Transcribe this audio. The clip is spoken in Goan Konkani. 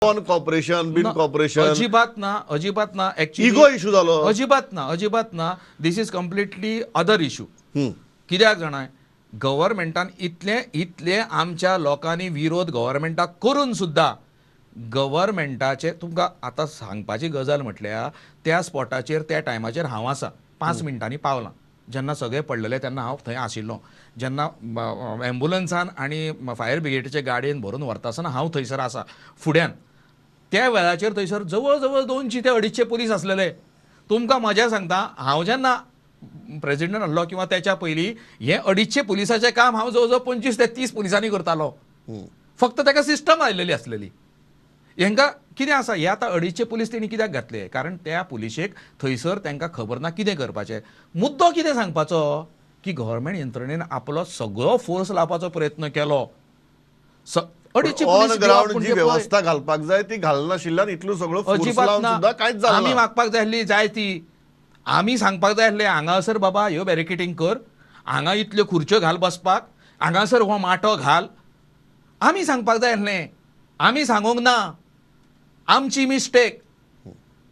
नॉन कॉपरेशन बिन कॉपरेशन? अजिबात ना, अजिबात ना. एक्चुअली इगो इशू जालो? अजिबात ना, अजिबात ना. This is completely other issue. कित्याक जाणा, गव्हर्मेंटान इतले इतले आमच्या लोकांनी विरोध गव्हर्मेंटाक करून सुद्दां गव्हर्मेंटाचे, तुमकां आतां सांगपाची गजाल म्हटल्यार, त्या स्पॉटाचेर त्या टायमाचेर हांव आसा, 5 मिनटांनी पावलां. जेन्ना सगळे पडलेले तेन्ना हांव थंय आशिल्लो. जेन्ना एम्बुलन्सान आनी फायर ब्रिगेडीचे गाडयेन भरून व्हरता आसतना हांव थंयसर आसा फुड्यान. त्या वेळाचेर थंयसर जवळ जवळ 200 ते 250 पुलीस आसलेले. तुमकां मजा सांगता, हांव जेन्ना प्रेजिडेंट आहलो किंवा त्याच्या पयलीं हें 250 पुलिसाचें काम हांव जवळ जवळ 25 ते 30 पुलिसांनी करतालो. फक्त ताका सिस्टम आयलेली आसलेली. हेंकां कितें आसा, हे आतां 250 पुलीस तेणी कित्याक घातले? कारण त्या पुलिशेक थंयसर तांकां खबर ना कितें करपाचें. मुद्दो कितें सांगपाचो की गव्हर्मेंट यंत्रणेन आपलो सगळो फोर्स लावपाचो प्रयत्न केलो. 250 ऑन ग्राउंड जी व्यवस्था घालपाक जाय ती घालनाशिल्ल्यान इतलो सगळो फोर्स लावन सुद्दां कांयच जालें. आमी मागपाक जाय आसली जाय ती, आमी सांगपाक जाय आसलें हांगासर बाबा ह्यो बॅरिकेटींग कर, हांगा इतल्यो खुर्च्यो घाल बसपाक, हांगासर हो माटो घाल, आमी सांगपाक जाय आसलें. आमी सांगूंक ना, आमची मिस्टेक.